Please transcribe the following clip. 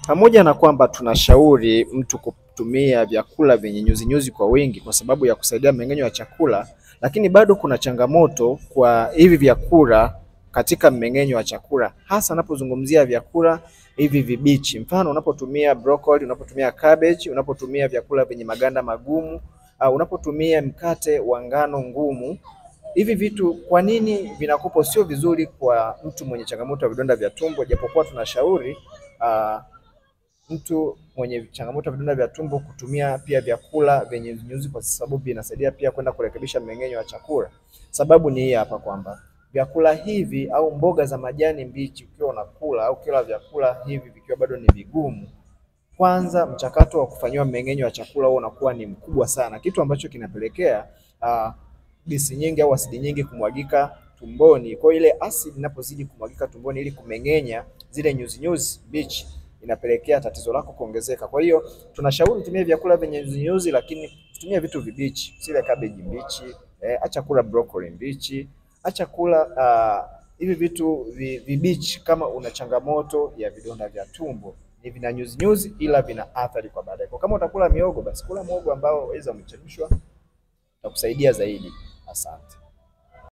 Pamoja na kwamba tunashauri mtu kutumia vyakula vyenye nyuzinyuzi kwa wingi kwa sababu ya kusaidia mmeng'enyo wa chakula, lakini bado kuna changamoto kwa hivi vyakula katika mmeng'enyo wa chakula, hasa unapozungumzia vyakula hivi vibichi. Mfano, unapotumia broccoli, unapotumia cabbage, unapotumia vyakula vyenye maganda magumu, unapotumia mkate wa ngano ngumu, hivi vitu kwa nini vinakupa sio vizuri kwa mtu mwenye changamoto ya vidonda vya tumbo, japokuwa tunashauri mtu mwenye changamoto ya vidonda vya tumbo kutumia pia vyakula vyenye nyuzi kwa sababu vinasaidia pia kwenda kurekebisha mmeng'enyo wa chakula. Sababu ni hii hapa kwamba vyakula hivi au mboga za majani mbichi ukiwa unakula au kila vyakula hivi vikiwa bado ni vigumu, kwanza mchakato wa kufanyiwa mmeng'enyo wa chakula huo unakuwa ni mkubwa sana, kitu ambacho kinapelekea gesi nyingi au asidi nyingi kumwagika tumboni. Kwa hiyo ile asidi inapozidi kumwagika tumboni ili kumeng'enya zile nyuzinyuzi mbichi, inapelekea tatizo lako kuongezeka. Kwa hiyo tunashauri tumie vyakula vyenye nyuzinyuzi, lakini tutumie vitu vibichi, sile cabbage mbichi, acha kula broccoli mbichi, acha kula hivi vitu vibichi kama una changamoto ya vidonda vya tumbo. Ni vina nyuzinyuzi ila vina athari kwa baadaye. Kwa kama utakula miogo, basi kula muhogo ambao waweza umechemshwa, utakusaidia zaidi. Asante.